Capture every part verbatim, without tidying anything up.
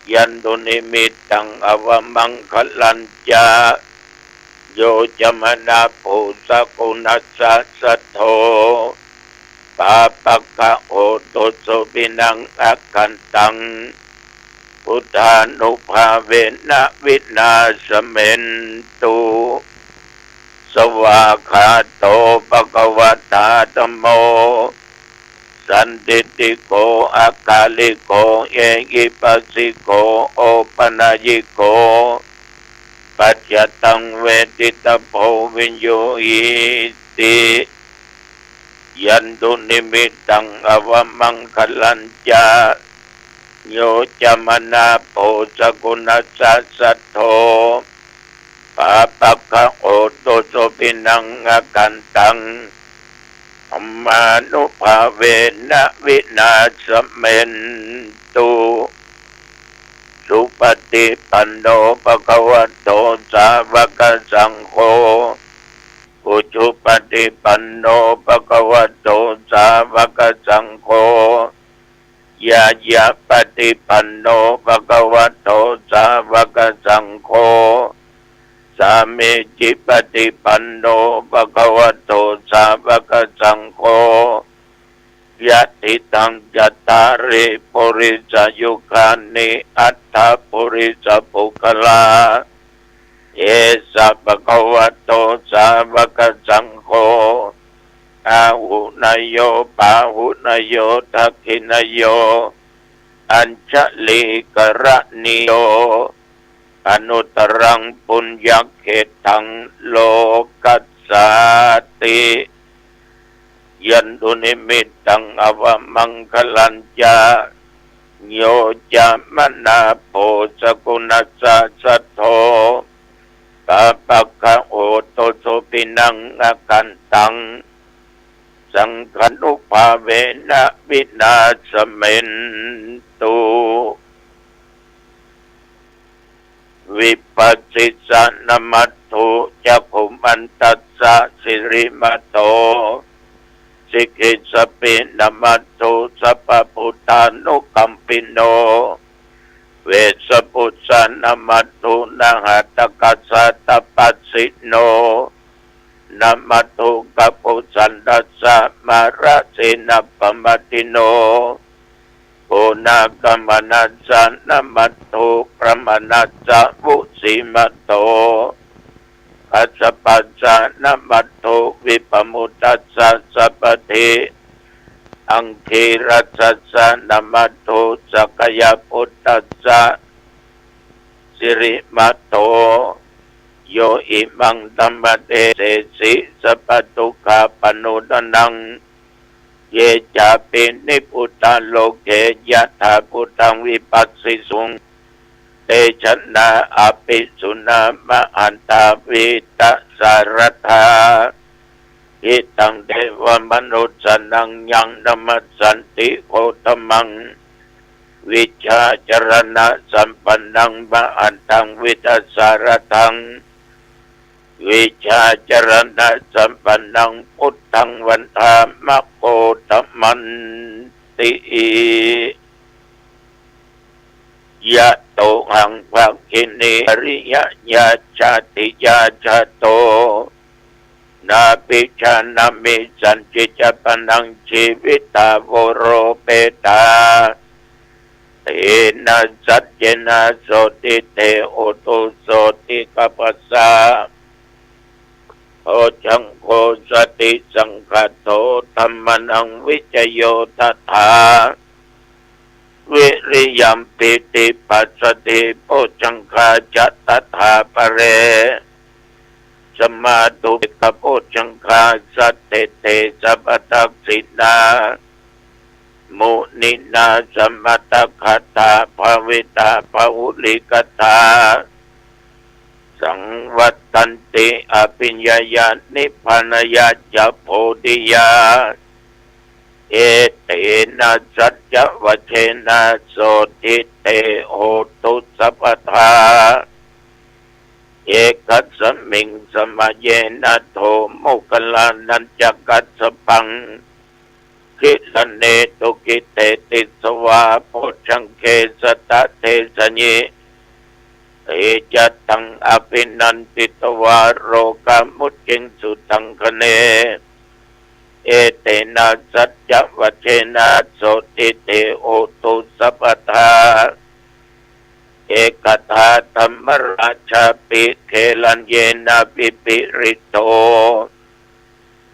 Yandunnimittaṃ avamaṅgalañca, yo cāmanāpo sakuṇassa saddo, pāpaggaho dussupinaṃ akantaṃ, buddhānubhāvena vināsamentu. Svākkhāto bhagavatā dhammo, sandiṭṭhiko akāliko ehipassiko opanayiko, paccattaṃ veditabbo viññūhīti. Yandunnimittaṃ avamaṅgalañca, yo cāmanāpo sakuṇassa saddo, pāpaggaho dussupinaṃ akantaṃ, dhammānubhāvena vināsamentu. Supaṭipanno bhagavato sāvakasaṅgho, ujupaṭipanno bhagavato sāvakasaṅgho, ñāyapaṭipanno bhagavato sāvakasaṅgho, sāmīcipaṭipanno bhagavato sāvakasaṅgho, yadidaṃ cattāri purisayugāni aṭṭha purisapuggalā, esa bhagavato sāvakasaṅgho, āhuneyyo pāhuneyyo dakkhiṇeyyo añjalikaraṇīyo, anuttaraṃ puññakkhettaṃ lokassāti. Yandunnimittaṃ avamaṅgalañca, yo cāmanāpo sakuṇassa saddo, pāpaggaho dussupinaṃ akantaṃ, saṅghānubhāvena vināsamentu. Vipassissa namatthu cakkhumantassa sirīmato, sikhissappi namatthu sabbabuddhānukampino, vessabhussa namatthu ñātakassa tapassino, namatthu kakusandassa mārasenāpamaddino, goṇāgamassa namatthu brāhmaṇassa vusīmato, kassapassa namatthu vippamuttassa sabbadhi, aṅgīrasassa namatthu sakyaputtassa sirīmato, yo imaṃ dhammadesesi sabbadukkhāpanūdanaṃ, ye cāpi nibbutā loke yathābhūtaṃ vipassisuṃ, te janā apisuṇā mahantā vītasāradā, hitaṃ devamanussānaṃ yaṃ namassanti gottamaṃ, vijjācaraṇasampannaṃ mahantaṃ vītasāradaṃ, vijjācaraṇasampannaṃ buddhaṃ vandāma gottamanti. Yatohaṃ bhagini ariyajātiyā jāto, nābhijānāmi sañcicca pāṇaṃ jīvitā voropetā, tena saccena sotthi te hotu sotthi gabbhassa. Bojjhaṅgo satisaṅkhāto dhammānaṃ vicayo tathā, viriyampīti passaddhi bojjhaṅgā ca tathāpare, samādhupekkhabojjhaṅgā sattete sabbadassinā, muninā sammadakkhātā bhāvitā bahulīkatā, saṃvattanti abhiññāya nibbānāya ca bodhiyā, etena saccavajjena sotthi te hotu sabbadā. Ekasmiṃ samaye nātho moggallānañca kassapaṃ, Gilāne dukkhite disvā bojjhaṅge satta desayi, te ca taṃ abhinanditvā rogā mucciṃsu taṅkhaṇe. Etena saccavajjena sotthi te hotu sabbadā. Ekadā dhammarājāpi gelaññenābhipīḷito,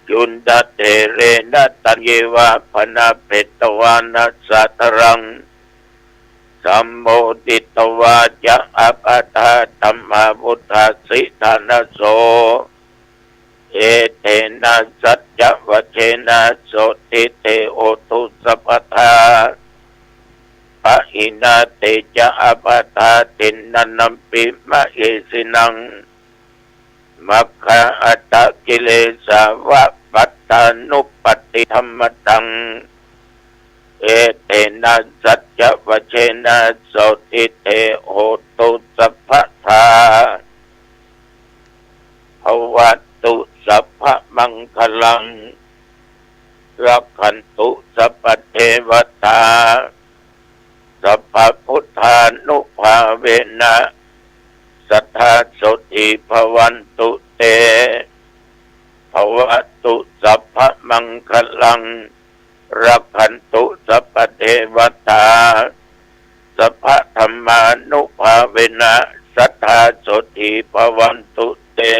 cundattherena taññeva bhaṇāpetvāna sādaraṃ, sammoditvā ca ābādhā tamhā vuṭṭhāsi ṭhānaso. Etena saccavajjena sotthi te hotu sabbadā. Pahīnā te ca ābādhā tiṇṇannampi mahesinaṃ, maggāhatakilesāva pattānuppattidhammataṃ. Etena saccavajjena sotthi te hotu sabbadā. Bhavatu sabbamaṅgalaṃ, rakkhantu sabbadevatā, sabbabuddhānubhāvena sadā sotthī bhavantu te. Bhavatu sabbamaṅgalaṃ, rakkhantu sabbadevatā, sabbadhammānubhāvena sadā sotthī bhavantu te.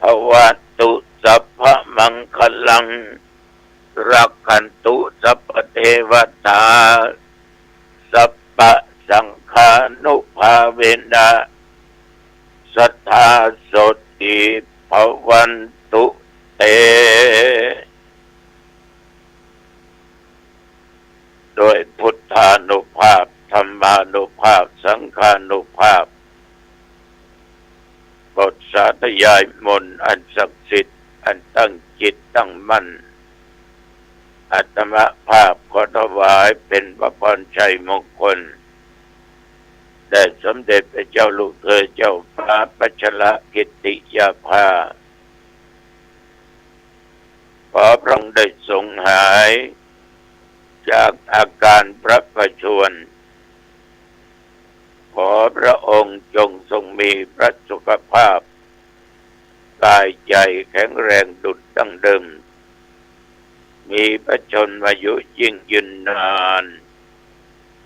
Bhavatu sabbamaṅgalaṃ, rakkhantu sabbadevatā, sabbasaṅghānubhāvena sadā sotthī bhavantu te. ด้วยพุทธานุภาพ ธรรมานุภาพ สังฆานุภาพ บทสาธยายมนต์อันศักดิ์สิทธิ์ อันตั้งจิตตั้งมั่น อาตมาภาพขอถวายเป็นพระพรชัยมงคล แด่สมเด็จพระเจ้าลูกเธอเจ้าฟ้าพัชรกิติยาภา ขอพระองค์ได้ทรงหายจากอาการพระประชวร ขอพระองค์จงทรงมีพระสุขภาพ กายใจแข็งแรงดุจดั้งเดิม มีพระชนมายุยิ่งยืนนาน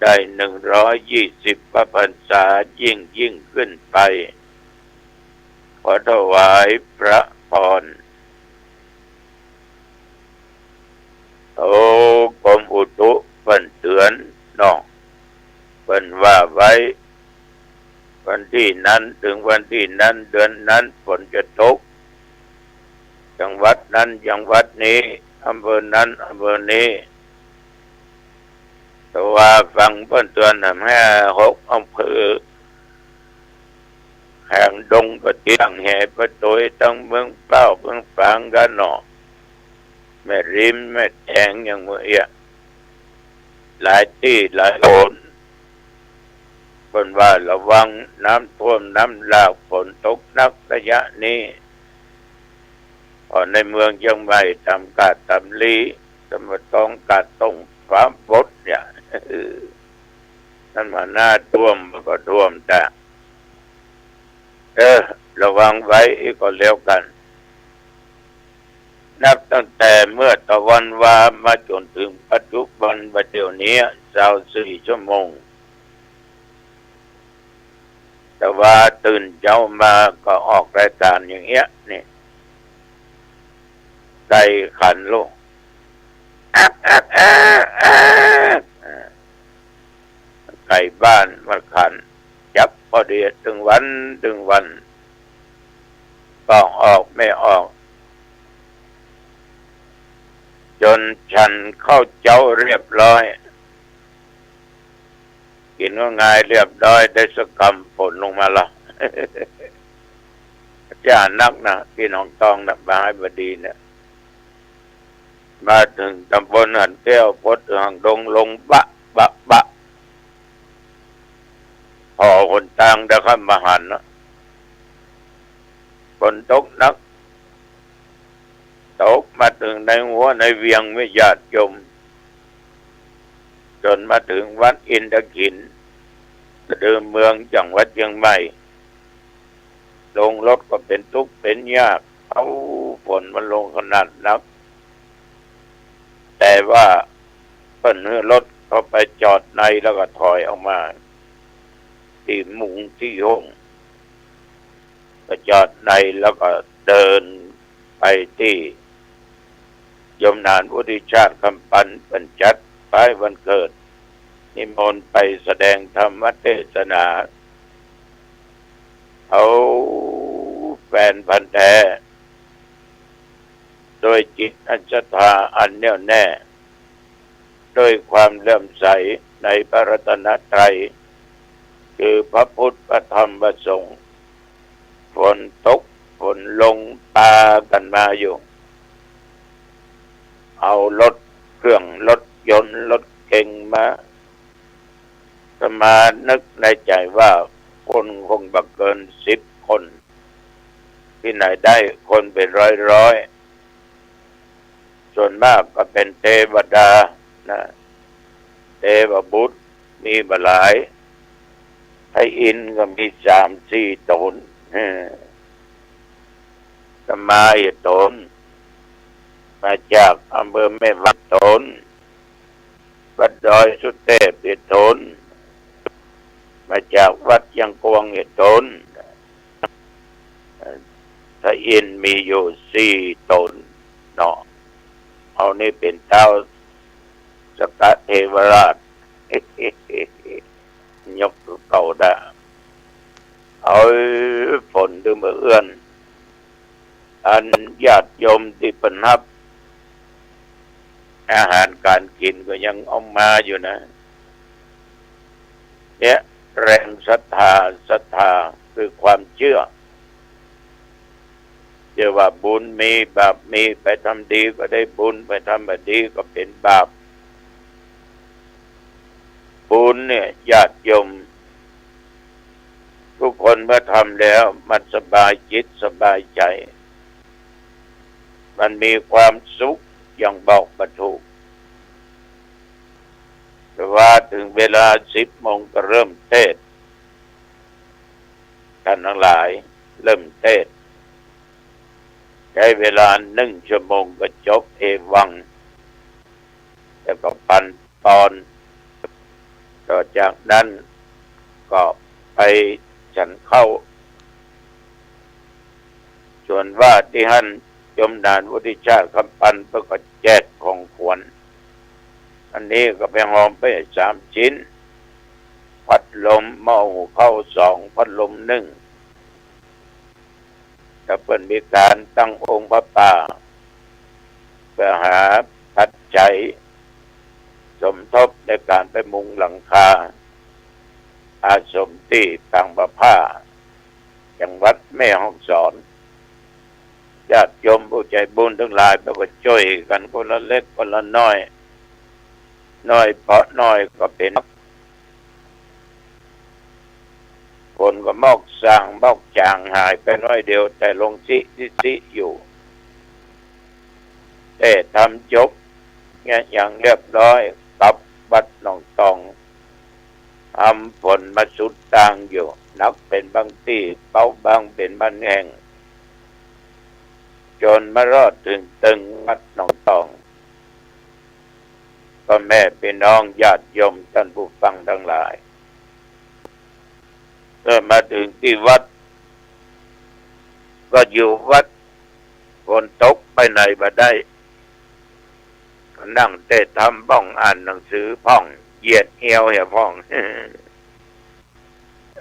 ได้หนึ่งร้อยยี่สิบพรรษายิ่งยิ่งขึ้นไป ขอถวายพระพร โอ้ กรมอุตุเปิ้นเตื๋อนเนาะ เปิ้นว่าไว้ วันตี้นั้นเถิงวันตี้นั้น เดือนนั้นฝนจะตก จังหวัดนั้นจังหวัดนี้ อำเภอนั้นอำเภอนี้ แต่ว่าฟังเปิ้นเตื๋อนแหม หกอำเภอ แขวงดงกระเจียง แหประตวย ตึงเมืองพร้าว เมืองฝางกั๋นเนาะ แม่ริม แม่แตง อย่างเมื่อเอี้ย หลายตี้หลายหน เปิ้นว่าระวังน้ำท่วมน้ำหลาก ฝนตกหนักระยะนี้ เพราะในเมืองเจียงใหม่ ต๋ามกาดต๋ามลี้ สมะตอง กาดต้ง ฟ้าบดเนี่ย นั้นว่าน้ำท่วมมันก็ท่วมแต่ เออ ระวังไว้อีกก็แล้วกั๋น นับตั้งแต่เมื่อตะวันวามาจ๋นเถิงปัจจุบัน บ่าเดี่ยวนี้ ซาวสี่ชั่วโมง แต่ว่าตื่นเจ๊ามาก็ออกรายก๋านอย่างเอี้ย นี่ ไก่ขันลูก ไก่บ้านมันขัน จับพอดีตึงวันตึงวัน ก็ออกไม่ออก จ๋นฉันข้าวเจ๊าเรียบร้อย กิ๋นข้าวงายเรียบร้อย ได้สักกำฝนลงมาละ จ้านักนะ ตี้หนองตองนะ มหาบดีเนี่ย มาเถิงต๋ำบลหันแก้ว ปดหางดงลงบะ บะ บะ ผ่อหนตางเดียวข้ามมาหันนะ ฝนตกหนัก ตกมาเถิงในหัวในเวียงแม่ญาติโยม จ๋นมาเถิงวัดอินทขิล สะดือเมืองจังหวัดเจียงใหม่ ลงรถก็เป๋นตุ๊กเป๋นยาก เอ้า ฝนมันลงขนาดนัก แต่ว่าเปิ้นหื้อรถเข้าไปจอดในแล้วก็ถอยออกมา ตี้มุงตี้ห้อง ก็จอดในแล้วก็เดินไปตี้โยมหนานวุฒิชาติ คำปัน เปิ้นจัดคล้ายวันเกิด นิมนต์ไปแสดงธรรมเทศนา เอาแฟนพันธุ์แท้ โดยจิตอันศรัทธาอันแน่วแน่ โดยความเลื่อมใสในพระรัตนตรัย คือพระพุทธ พระธรรม พระสงฆ์ ฝนตก ฝนลง ปากั๋นมาอยู่ เอารถเครื่อง รถยนต์ รถเก๋งมา อาตมานึกในใจ๋ว่าคนคงบ่เกินสิบคน ตี้ไหนได้คนเป๋นร้อยๆ ส่วนมากก็เป๋นเตวดานะ เตวบุตรมีบ่หลาย พระอินทร์ก็มีสามสี่ต๋น เออ อาตมาเหียต๋น มาจากอำเภอแม่วางต๋น วัดดอยสุเตพเหียต๋น มาจากวัดเจียงกวางเหียต๋น พระอินทร์มีอยู่สี่ต๋นเนาะ เอานี่เป๋นเต๊าสักกะเทวราช ยกเก่าได้ เอาฝนตึงบ่าเอื้อน อันญาติโยมตี้เปิ้นฮับอาหารก๋านกิ๋นก็ยังเอามาอยู่นะ เนี่ย แรงศรัทธา ศรัทธาคือความเจื้อ เจื้อว่าบุญมีบาปมี ไปทำดีก็ได้บุญ ไปทำบ่ดีก็เป๋นบาป บุญเนี่ยญาติโยม ทุกคนเมื่อทำแล้วมันสบายจิตสบายใจ๋ มันมีความสุขอย่างบอกบ่ถูก แต่ว่าเถิงเวลาสิบโมงก็เริ่มเตสน์ ต้านตังหลาย เริ่มเตสน์ ใจ๊เวลานึ่งชั่วโมงก็จบเอวัง แล้วก็ปันปอน ต่อจากนั้นก็ไปฉันข้าว ส่วนว่าตี้หั้นโยมหนานวุฒิชาติ คำปัน เปิ้นก็แจกของขวัญ อันนี้ก็ไปหอมไปสามชิ้น พัดลม หม้อหุงข้าวสอง พัดลมนึ่ง แล้วเปิ้นมีก๋านตั้งองค์พระป่า เปื้อหาปัจจัยสมทบในก๋านไปมุงหลังคาอาสมตี้ปางบ่าผ้า จังหวัดแม่ฮ่องสอน ญาติโยมผู้ใจ๋บุญตังหลายเปิ้นก็จ้วยกั๋นคนละเล็กคนละน้อย น้อยพอน้อยก็เป๋น ฝนก็มอกส่างมอกจ๋างหายไปน้อยเดียว แต่ลงซิซิอยู่ เตสน์ธรรมจบเยียะหยังเรียบร้อย กลับวัดหนองตอง อำฝนมาสุดตางอยู่ หนักเป๋นบางตี้ เบาบางเป๋นบางแห่ง จ๋นมารอดเถิงเติงวัดหนองตอง พ่อแม่พี่น้องญาติโยมต้านผู้ฟังตังหลาย เมื่อมาเถิงตี้วัด ก็อยู่วัด ฝนตกไปไหนบ่ได้ ก็นั่งเตสน์ธรรมพ่อง อ่านหนังสือพ่อง เหยียดเหียวเหียพ่อง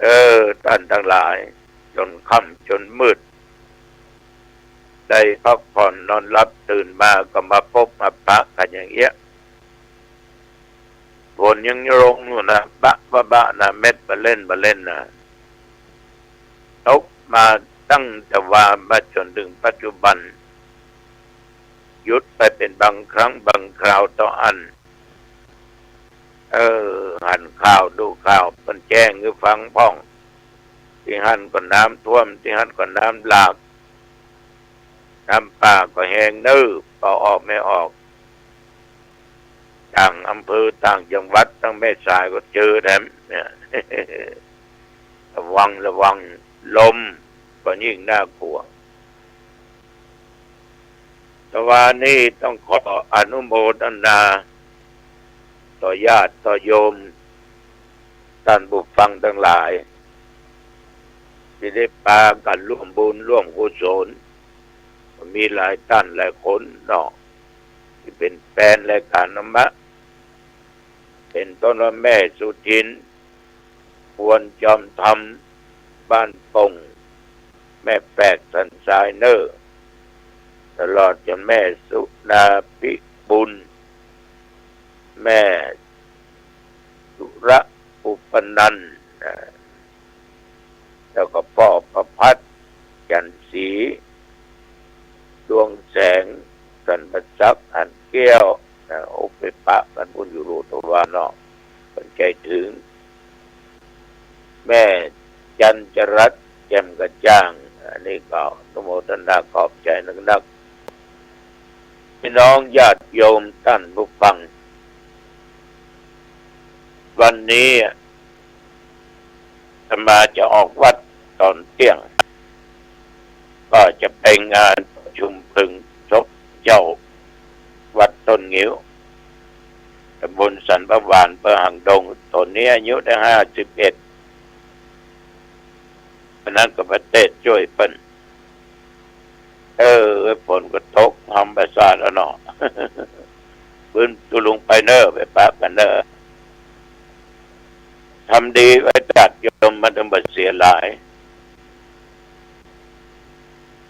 เออ ต้านตังหลาย จ๋นค่ำจ๋นมืด ได้พักผ่อนนอนหลับ ตื่นมาก็มาปบมาปะกั๋นอย่างเอี้ย ฝนยังลงอยู่นะ บะบะบะนะ เม็ดบ่าเล่นบ่าเล่นนะ ตกมาตั้งแต่วามาจ๋นเถิงปัจจุบัน หยุดไปเป๋นบางครั้งบางคราวเต้าอั้น เออ หันข่าวดูข่าว เปิ้นแจ้งหื้อฟังพ่อง ตี้หั้นก็น้ำท่วม ตี้หั้นก็น้ำหลาก น้ำป่าก็แฮงเน่อ เป่าออกไม่ออก ต่างอำเภอต่างจังหวัด ตังแม่สายก็เจอแถมเนี่ย ระวัง ระวัง ลมก็ยิ่งน่ากลัว แต่ว่านี้ต้องขออนุโมทนา ต่อญาติต่อโยม ต้านผู้ฟังตังหลาย ตี้ได้ปากั๋นร่วมบุญร่วมกุศล มีหลายต้านหลายคนเนาะ ตี้เป๋นแฟนรายก๋านธรรมะ เป๋นต้นว่าแม่สุทิน ควรจอมธรรม บ้านป่ง แม่แปดสันทรายเน่อ ตลอดจ๋นแม่สุนาภิบุญ แม่สุระอุปนันท์ นะ แล้วก็ป้อประภัส จันทร์ศรี ดวงแสง สันประจักษ์ อันแก้ว นะ โอ้ ไปปะกั๋นปุ้นอยู่โลทวาเนาะ เปิ้นใจ๋เถิง แม่จันทรัตน์ แจ่มกระจ่าง อันนี้ก็อนุโมทนาขอบใจ๋นักๆ พี่น้องญาติโยมต้านผู้ฟัง วันนี้อาตมาจะออกวัดต๋อนเตี้ยง ก็จะไปงานประชุมเพลิงศพเจ้าวัดต้นงิ้ว ตำบลสันป่าหวาน อำเภอหางดง ต๋อนนี้อายุได้ห้าสิบเอ็ด อันนั้นก็ประเทศจ้วยเปิ้น เออ ฝนก็ตก ธรรมประสาทอะเนาะ ปืนตุลุงไปเน่อ ไปปะกั๋นเน่อ ทำดีไว้ญาติโยมมันต้องบ่เสียหลาย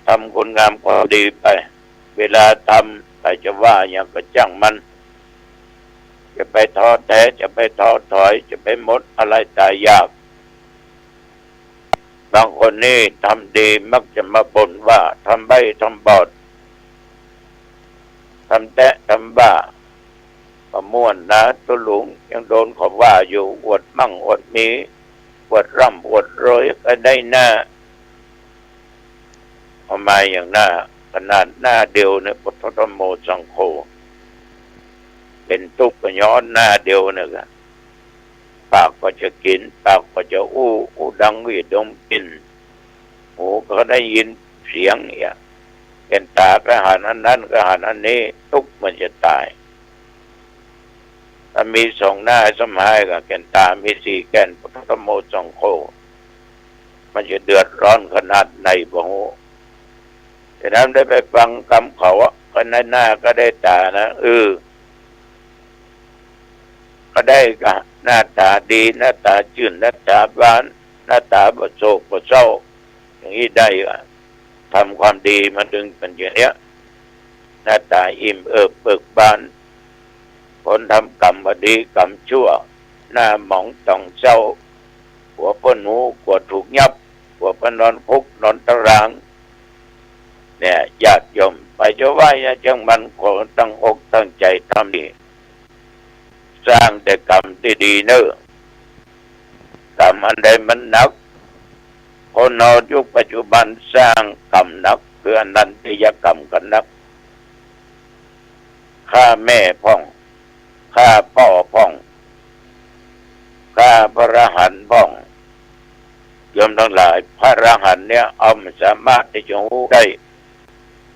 ทำคุณงามความดีไป เวลาทำ ใผจะว่าหยังก็จ้างมัน จะไปท้อแท้ จะไปท้อถอย จะไปหมดอาลัยต๋ายอยาก บางคนนี่ทำดีมักจะมาบ่นว่าทำใบ้ทำบอด ทำแต๊ะทำบ้า บ่ม่วนนะ ตุ๊ลุงยังโดนเขาว่าอยู่ อวดมั่งอวดมี อวดร่ำอวดรวยก็ได้หน้า เอามาอย่างหน้า ขนาดหน้าเดียวเนี่ย พุทโธธัมโมสังโฆ เป๋นตุ๊กข์ก็ย้อนหน้าเดียวเนี่ยกะ ปากก็จะกิ๋น ปากก็จะอู้ อู้ดังหวีดดมกลิ่น หูก็ได้ยินเสียงเนี่ย แก่นต๋าก็หันอันนั้น ก็หันอันนี้ ตุ๊กข์มันจะต๋าย ถ้ามีสองหน้าสำหายกะ แก่นต๋ามีสี่แก่น พุทโธธัมโมสังโฆ มันจะเดือดร้อนขนาดไหนบ่ฮู้ ฉะนั้นได้ไปฟังกำเขาอะ ก็ได้หน้าก็ได้ต๋านะ เออ ก็ได้กะหน้าต๋าดี หน้าต๋าจื้น หน้าต๋าบาน หน้าต๋าบ่โศกบ่เศร้า อย่างนี้ได้อะ ทำความดีมันจึงเป๋นอย่างเนี้ย หน้าต๋าอิ่มเอิบเบิกบาน คนทำกรรมบ่ดีกรรมชั่ว หน้าหมองต้องเศร้า กั๋วเปิ้นฮู้ กั๋วถูกยับ กั๋วเปิ้นนอนคุกนอนตะราง เนี่ย ญาติโยม ใผจะว่าหยังจ้างมัน ขอตั้งอกตั้งใจ๋ทำดี สร้างแต่กรรมตี้ดีเน่อ กรรมอันใดมันหนัก คนเฮายุคปัจจุบันสร้างกรรมหนัก คืออนันตริยกรรมกั๋นนัก ฆ่าแม่พ่อง ฆ่าป้อพ่อง ฆ่าพระอรหันต์พ่อง โยมตังหลาย พระอรหันต์เนี่ย เฮาบ่สามารถตี้จะฮู้ได้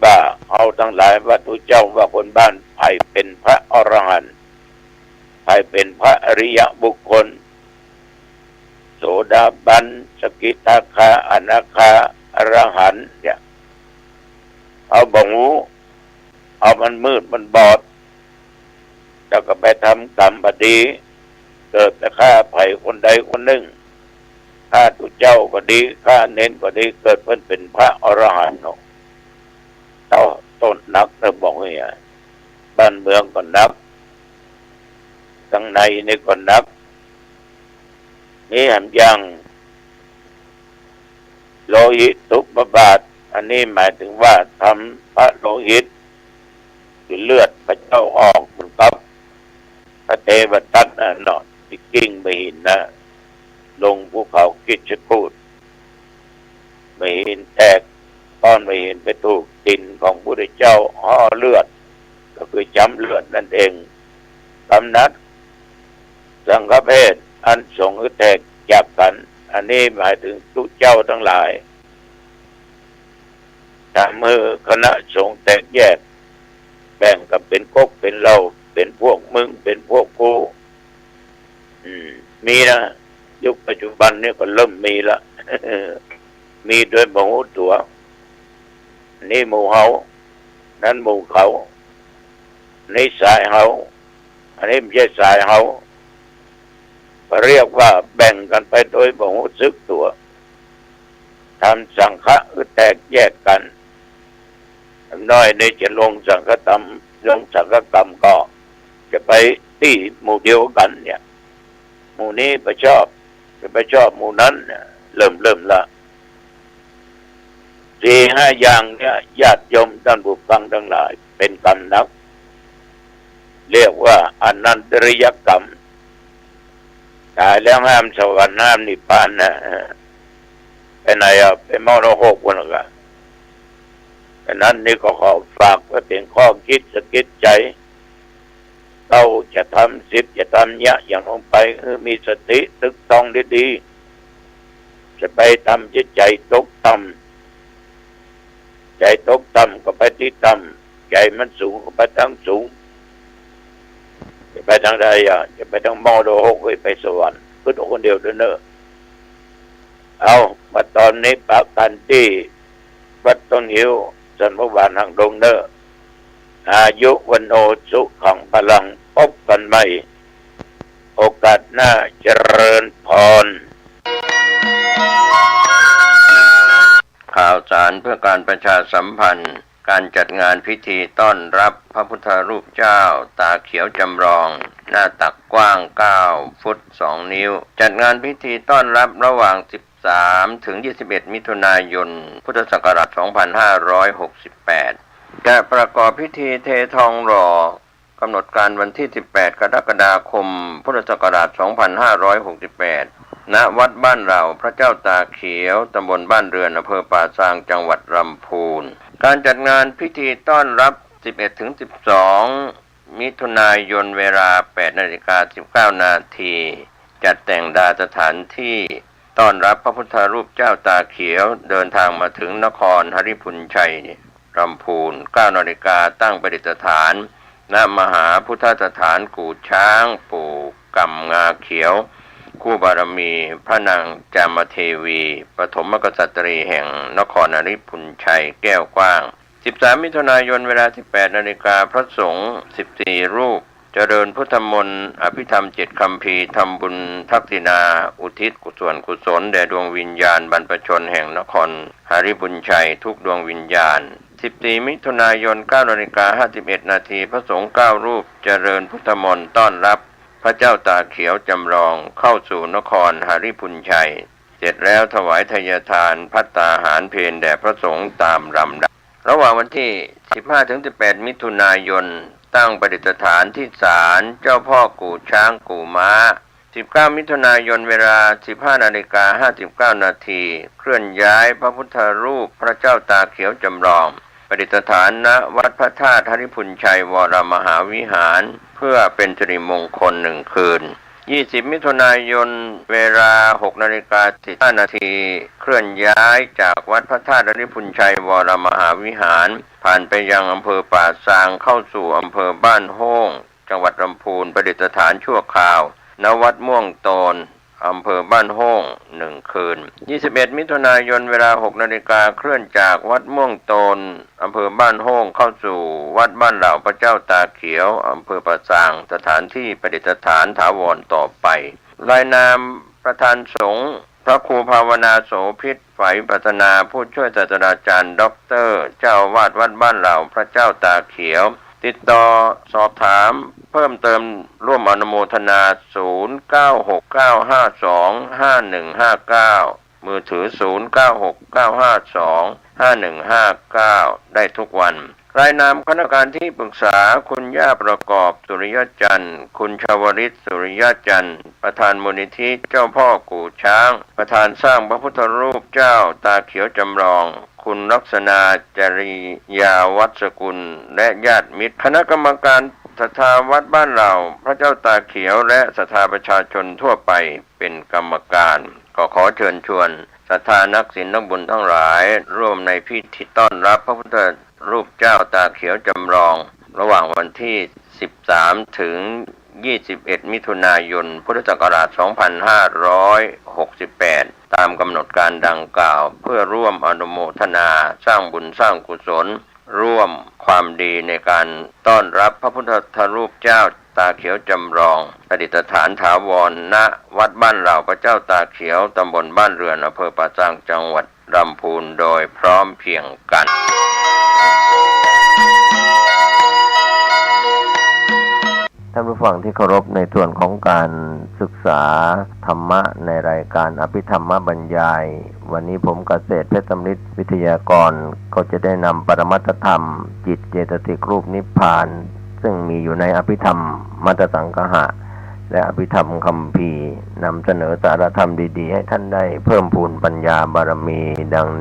ว่าเฮาตังหลาย ว่าตุ๊เจ้า ว่าคนบ้าน ใผเป๋นพระอรหันต์ ใผเป๋นพระอริยบุคคล โสดาบัน สกิทาคา อนาคา อรหันต์เนี่ย เฮาบ่ฮู้ เฮามันมืดมันบอด แล้วก็ไปทำกรรมบ่ดี เกิดไปฆ่าใผคนใดคนนึ่ง ฆ่าตุ๊เจ้าก็ดี ฆ่าเณรก็ดี เกิดเปิ้นเป๋นพระอรหันต์เนาะ เต้า โต้ษหนักเน่อ บอกเนี่ย บ้านเมืองก็หนัก ตังในนี่ก็หนัก นี่แหมยัง โลหิตุปบาท อันนี้หมายถึงว่าทำพระโลหิต คือเลือดพระเจ้าออกเหมือนกับพระเทวทัตน่ะเนาะ ตี้กลิ้งบ่าหินน่ะ ลงภูเขาคิชกูฏ บ่าหินแตก ป้อนบ่เห็นไปถูกตี๋นของพระพุทธเจ้า ห่อเลือด ก็คือจ๊ำเลือดนั่นเอง กำหนัด สังฆเพศ อันสงฆ์แตกจากกั๋น อันนี้หมายถึงตุ๊เจ้าตังหลาย ทำหื้อคณะสงฆ์แตกแยก แบ่งกั๋นเป๋นก๊กเป๋นเหล่า เป๋นพวกมึง เป๋นพวกกู อืม มีนะ ยุคปัจจุบันนี้ก็เริ่มมีละ มีโดยบ่ฮู้ตั๋ว นี่หมู่เฮา นั้นหมู่เขา นี่สายเฮา อันนี้บ่ใจ้สายเฮา ก็เรียกว่าแบ่งกั๋นไปโดยบ่ฮู้สึกตั๋ว ทำสังฆะหื้อแตกแยกกั๋น น้อยนี่จะลงสังฆกรรม ลงสังฆกรรมก็จะไปตี้หมู่เดียวกั๋นเนี่ย หมู่นี้บ่ชอบ จะไปชอบหมู่นั้นเนี่ย เริ่ม เริ่มละ สี่ห้าอย่างเนี่ย ญาติโยมต้านผู้ฟังตังหลาย เป๋นกรรมหนัก เรียกว่าอนันตริยกรรม ต๋ายแล้วห้ามสวรรค์ห้ามนิพพานนะ ไปไหนอะ ไปมรณะหกวันละ ฉะนั้นนี่ก็ขอฝากไว้เป๋นข้อคิดสะกิดใจ๋ เก้าจะทำ สิบจะทำ เยียะหยังลงไป หื้อมีสติตึกตองดีๆ จะไปทำจิตใจ๋ตกต่ำ ใจ๋ตกต่ำก็ไปตี้ต่ำ ใจ๋มันสูงก็ไปตางสูง จะไปตางใดอะ จะไปตางมรณะหก หรือไปสวรรค์ กึ๊ดเอาคนเดียวเต๊อะเน่อ เอา มาต๋อนนี้ปะกั๋นตี้วัดต้นงิ้ว สันพระบาทหางดงเน่อ อายุ วัณโณ สุขัง พลัง พบกั๋นใหม่ โอกาสหน้า เจริญพร ข่าวสารเพื่อการประชาสัมพันธ์ การจัดงานพิธีต้อนรับพระพุทธรูปเจ้าตาเขียวจำลอง หน้าตักกว้างเก้าฟุตสองนิ้ว จัดงานพิธีต้อนรับระหว่าง สิบสาม ถึง ยี่สิบเอ็ด มิถุนายน พุทธศักราช สองพันห้าร้อยหกสิบแปด จะประกอบพิธีเททองหล่อ กำหนดการวันที่ สิบแปด กรกฎาคม พุทธศักราช สองพันห้าร้อยหกสิบแปด ณ วัดบ้านเหล่าพระเจ้าตาเขียว ตำบลบ้านเรือน อำเภอป่าซาง จังหวัดลำพูน การจัดงานพิธีต้อนรับ สิบเอ็ด ถึง สิบสอง มิถุนายน เวลา แปดนาฬิกา สิบเก้านาที จัดแต่งดาสถานที่ต้อนรับพระพุทธรูปเจ้าตาเขียว เดินทางมาถึงนครหริภุญชัย ลำพูน เก้านาฬิกา ตั้งประดิษฐาน ณ มหาพุทธสถานกู่ช้าง ปู่ก่ำงาเขียว คู่บารมีพระนางจามเทวี ปฐมกษัตรีแห่งนครหริภุญชัยแก้วกว้าง สิบสาม มิถุนายน เวลา สิบแปดนาฬิกา พระสงฆ์ สิบสี่ รูป เจริญพุทธมนต์ อภิธรรมเจ็ดคัมภีร์ ทำบุญทักษิณา อุทิศกุศลกุศลแด่ดวงวิญญาณบรรพชนแห่งนครหริภุญชัยทุกดวงวิญญาณ สิบสี่ มิถุนายน เก้านาฬิกา ห้าสิบเอ็ดนาที พระสงฆ์เก้ารูป เจริญพุทธมนต์ต้อนรับพระเจ้าตาเขียวจำลองเข้าสู่นครหริภุญชัย เสร็จแล้วถวายไทยทานภัตตาหารเพลแด่พระสงฆ์ตามลำดับ ระหว่างวันที่ สิบห้า ถึง สิบแปด มิถุนายน ตั้งประดิษฐานที่ศาลเจ้าพ่อกู่ช้างกู่ม้า สิบเก้า มิถุนายน เวลา สิบห้านาฬิกา ห้าสิบเก้านาที เคลื่อนย้ายพระพุทธรูปพระเจ้าตาเขียวจำลอง ประดิษฐาน ณ วัดพระธาตุหริภุญชัยวรมหาวิหาร เพื่อเป็นสิริมงคลหนึ่งคืน ยี่สิบ มิถุนายน เวลา หกนาฬิกา สิบห้านาที เคลื่อนย้ายจากวัดพระธาตุหริภุญชัยวรมหาวิหาร ผ่านไปยังอำเภอป่าซาง เข้าสู่อำเภอบ้านโฮ่ง จังหวัดลำพูน ประดิษฐานชั่วคราว ณ วัดม่วงโตน อำเภอบ้านโฮ่ง หนึ่งคืน ยี่สิบเอ็ด มิถุนายน เวลา หกนาฬิกา เคลื่อนจากวัดม่วงโตน อำเภอบ้านโฮ่ง เข้าสู่วัดบ้านเหล่าพระเจ้าตาเขียว อำเภอป่าซาง สถานที่ประดิษฐานถาวรต่อไป รายนามประธานสงฆ์ พระครูภาวนาโสภิต ไฝปรารถนา ผู้ช่วยศาสตราจารย์ด็อกเตอร์ เจ้าอาวาสวัดบ้านเหล่าพระเจ้าตาเขียว ติดต่อสอบถามเพิ่มเติมร่วมอนุโมทนา ศูนย์ เก้า หก เก้า ห้า สอง ห้า หนึ่ง ห้า เก้า มือถือ ศูนย์ เก้า หก เก้า ห้า สอง ห้า หนึ่ง ห้า เก้า ได้ทุกวัน รายนามคณะกรรมการที่ปรึกษา คุณย่าประกอบ สุริยจันทร์ คุณชวริต สุริยจันทร์ ประธานมูลนิธิเจ้าพ่อกู่ช้าง ประธานสร้างพระพุทธรูปเจ้าตาเขียวจำลอง คุณลักษณา จริยาวัชกุล และญาติมิตร คณะกรรมการศรัทธาวัดบ้านเหล่าพระเจ้าตาเขียว และศรัทธาประชาชนทั่วไปเป็นกรรมการ ก็ขอเชิญชวนศรัทธานักศีลนักบุญทั้งหลาย ร่วมในพิธีต้อนรับพระพุทธรูปเจ้าตาเขียวจำลอง ระหว่างวันที่ สิบสาม ถึง ยี่สิบเอ็ด มิถุนายน พุทธศักราช สองพันห้าร้อยหกสิบแปด ตามกำหนดการดังกล่าว เพื่อร่วมอนุโมทนาสร้างบุญสร้างกุศล ร่วมความดีในการต้อนรับพระพุทธรูปเจ้าตาเขียวจำลอง ประดิษฐานถาวร ณ วัดบ้านเหล่าพระเจ้าตาเขียว ตำบลบ้านเรือน อำเภอป่าซาง จังหวัดลำพูน โดยพร้อมเพรียงกัน ท่านผู้ฟังที่เคารพ ในส่วนของการศึกษาธรรมะในรายการอภิธรรมบรรยาย วันนี้ผมเกษตรเพชรสำริด วิทยากร ก็จะได้นำปรมัตถธรรม จิตเจตสิกรูปนิพพาน ซึ่งมีอยู่ในอภิธรรมมัตตสังกหะ และอภิธรรมคัมภีร์ นำเสนอสารธรรมดีๆ ให้ท่านได้เพิ่มพูนปัญญาบารมีดังนี้